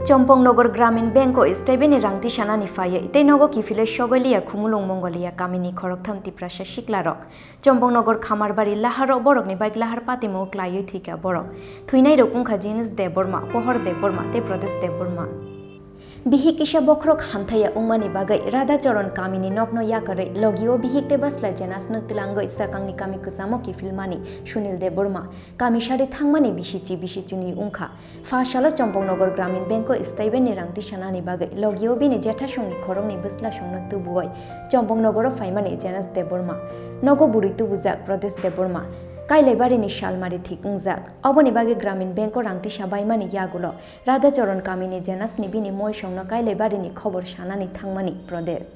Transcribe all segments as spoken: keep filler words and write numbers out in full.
Chompongnogar Gramin Bank o stipend ni rang tisanani phaiwi tei nogo kiphilwi sogwi liya Khumulwng Mongolia kamini khoroktham Tiprasa siklarok. Chompongnogar Khamarbari laharo borokni bike lahar patimungo klaiwi thwikha borok. Thwinairok wngkha Jinis Debbarma, Pohor Debbarma tei Pradesh Debbarma. Bihik kisa bokhorok hamthaiya wngmani bagwi Radhacharan kamini nokno yakarwi logio bihik tei bwsla Jenasno twlangwi swkangni kami kwchamo kiphilmani Sunil Debbarma, kami sari thangmani bisichi bisichini wngkha. Pha salo Chompongnogar Gramin Bank o stipend ni rang tisanani bagwi logio bini jethasongni khoroknwi bwslasongno tubuwi Chompongnogar o phaimani Jenas Debbarma, nogo bwrwi tubujak Pradesh Debbarma, Kailaibarini salmari thik wngjak. Oboni bagwi Gramin Bank o rang tisa baimani yagulo Radhacharan kamini Jenasni bini moisongno Kailaibarini khobor sanani thangmani Pradesh.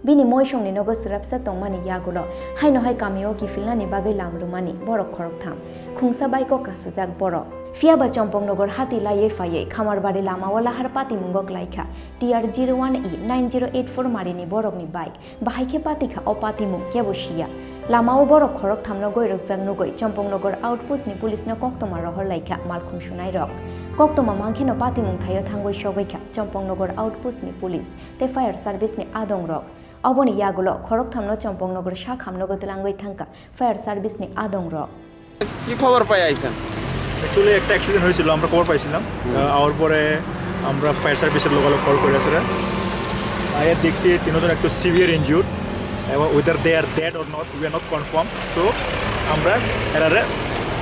Bini moisongni nogo swrapsa tongmani yagulo haino hai kamio kiphilnani bagwi lam rwmani borok khoroktham. Khungsa bike o kasajak borok. Phiyaba Chompongnogar hati laiwi phaiwi Khamarbari lamao lahar patimungo klaikha T R zero one E nine zero eight four marini borokni bike. Bahai khe patikha o patimung kebo siya. Lamao borok khorokthamno goirokjak nugwi Chompongnogar outpost ni police no koktoma rohor laikha malkhung sunairok. Koktoma mankheno patimung thaio thangwi sogwikha Chompongnogar outpost ni police tei fire service ni adongrok. Oboni yagulo khorokthamno Chompongnogar sakhamnogo twlangwi thangkha fire service ni adongrok. কি খবর পাই আইছেন? অ্যাকচুয়ালি একটা অ্যাক্সিডেন্ট হয়েছিল, আমরা খবর পাইছিলাম। আহ, আওয়ার পরে আমরা ফায়ার সার্ভিসের লগে লগে কল করে আসলে আইয়া দেখছি তিনজন একটু সিভিয়ার ইনজুর্ড এবং whether they are dead or not, we are not confirm. So আমরা এরারে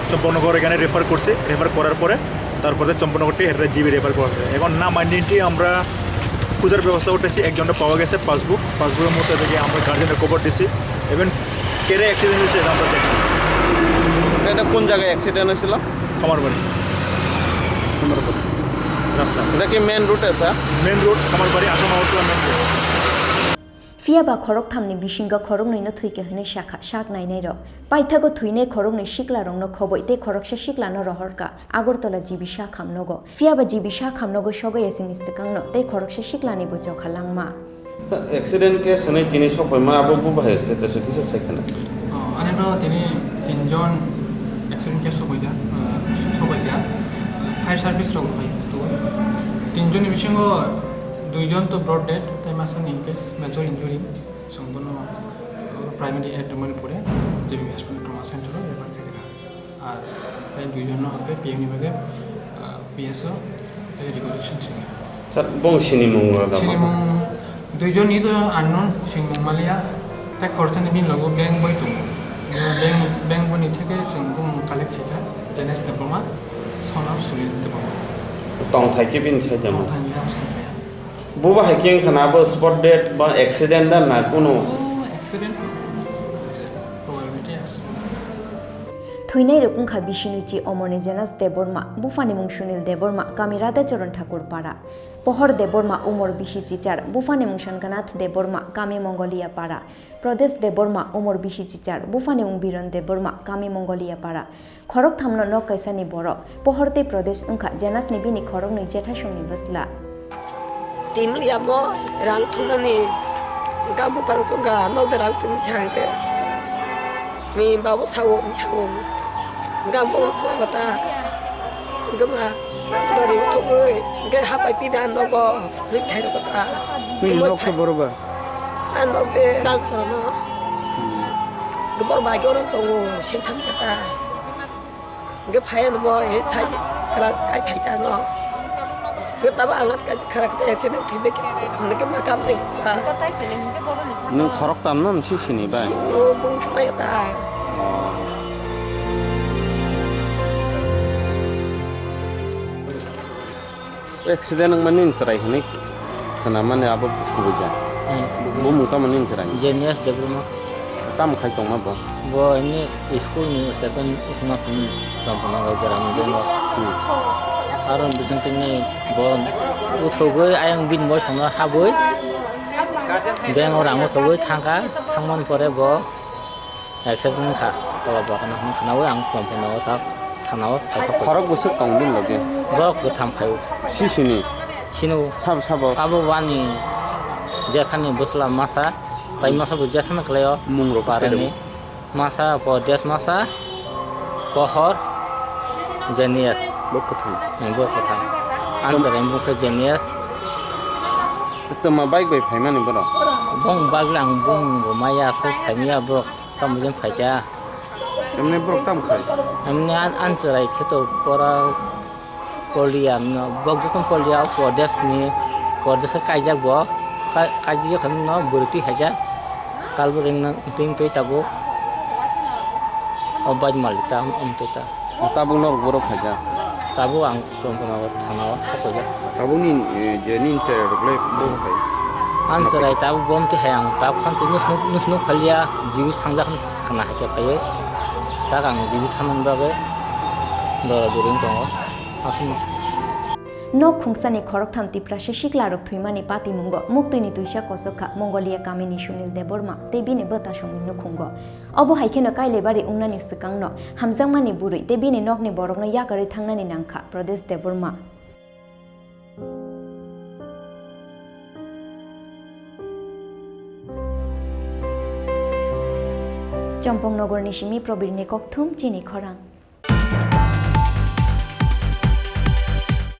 চম্পকনগর এখানে রেফার করছি। রেফার করার পরে তারপরে চম্পকনগর থেকে এরারে জিবি রেফার করা হয়। এখন নাম আইডেন্টিটি আমরা খোঁজার ব্যবস্থা করতেছি। একজনটা পাওয়া গেছে পাসবুক, পাসবুকের মধ্যে থেকে আমরা গার্জেনের খবর দিছি। ইভেন কেরে অ্যাক্সিডেন্ট হয়েছে এটা আমরা দেখি। এটা কোন জায়গায় অ্যাক্সিডেন্ট হয়েছিল? আমার বাড়ি। সুন্দরবন। রাস্তা। এটা কি মেন রুটে, স্যার? মেন রুট, আমার বাড়ি Assam Agartala main route. Phiyaba khorokthamni bisingo khoroknwino thwikha hwnwi sakha sak nainairok. Paithago thwinai khoroknwi siklarokno khoboi tei khoroksa siklano rohorkha Agartala G B sakhamnogo. Phiyaba G B sakhamnogo sogwi asingni swkangno tei khoroksa siklanibo chokha langma. Accident case hwnwi tini sokpaima abo bubaha status o kisa sai khna. Oh, ani oro tini tinjon accident case sopaijak, ah, sopaijak. Fire service rok bai tuo. Tinjon ni bisingo duijon to broad dead, tei masa ni hwnkhe major injury. Chwng bono primary at Dumaripore G B hospital trauma center o refer khaikha. Ar tei duijon no hwnkhe P M ni bagwi, ah, P S o tei regulation simi. Sir, bong sinimung rok da ma? Sinimung duijon ni to unknown, sinimung maliya. Tei khoroksa ni bini logo bank boi tongo. Bank, bank boi ni theke chwng bumung collect khaikha, Jenes Debbarma, son of Sunil Debbarma. Tongthai khe bini side jamo? Tongthai ni jamo side maya. Bubaha khe wngkha na abo spot dead ba accident da na kunu? Oh, accident. Probably accident. Thwinai rok wngkha Bishinuchi Omorni Jenas Debbarma, buphani mung Sunil Debbarma, kami Radhacharan Thakur Para. Pohor Debbarma, umor bisi chichar, buphani mung Shankanath Debbarma, kami Mongolia Para. Pradesh Debbarma, umor bisi chichar, buphani mung Biron Debbarma, kami Mongolia Para. Khorok thamno nok kaisani borok. Pohor tei Pradesh wngkha Jenasni bini khoroknwi jethasongni bwsla. Tini yamo rang thumnani, wngkha buphang chwngkha, nok de rang thumni sa hwnkhe. Mi babu sao, mi sao. Wngkha buphang chwngkha ta. Wngkha ma, dori uthugwi, wngkha hapai pida nogo, hwnwi sai rwkha ta. Nini nok se boro ba? Ang nok de rang thumno. Wngkha bor bai khe oro tongo, se thang kha ta. Hingke phai ano bo, he sai, kala kai phai ta no. Hingke tabo ang kai khara kete accident thai bai khe, hingke ma kam ni ba. Nwng khorok tam no si sini bai? Si o bung thumai ta. Accident wngmani nini chwrai hwnwi khwnamani abo kubui da. Hmm. Bumung tamo nini chwrai? Jenius Debbarma. Tamo khai tongma bo? Bo ini school ni stipend wngma phunuk tongphano bai gram ni bank o. Hmm. Aro bising tini bo uthogwi ayang bini bosongno habwi bank o rang uthogwi thangkha, thangmani pore bo accident wngkha, tola bo kheno hwnwi khwnaui ang tongphano tak thanao phaikha. Khorok bwswk tong bini loge? Borok kwtham khai o. Si sini? Sino. Sabo, sabo? Abo wani jethani bwsla masa, tai masa bo jethani khlaio. Mung rok Parani. Masa, Pradesh masa, Pohor, Jenius. Bo kwtham. Hmm, bo kwtham. Ang chwrai mung khe Jenius. Tama bike bai phaimani borok? Bong bagla ang bung bo maya aswk saimya borok tamo jeng phaikha. Emne borok tamo khai? Emne an, an chwrai khe to pora polia no, bok joto polia o Pradesh ni, Pradesh khe kaijak bo. Ka-, kaijak khe no bwrwi twi khaijak. Kalbo ring no twi twi tabuk. O bike malik ta, um twi ta. Tabuk norok borok khaijak? Tabuk ang Chomkona o thana o hapaijak. Tabuk ni, eh, je nini chwrai rok le bo khai? Ang chwrai tabuk bom twi hai ang tabuk khan twi nus nuk, nus nuk phalia, jibi thangjak khna hai khe phaiwi. Tak ang jibi thanani bagwi dora duri wng tongo. Aswkno. Nok khungsani khoroktham Tiprasa siklarok thwimani patimungo muktwini twisa kochok kha Mongolia kamini Sunil Debbarma tei bini bwtasongni nukhungo. Obo hai kheno Kailaibari wngnani swkangno hamjakmani bwrwi tei bini nokni borokno yakarwi thangnani nangkha Pradesh Debbarma. Champang Nogorni simi Probirni kokthum chini khorang.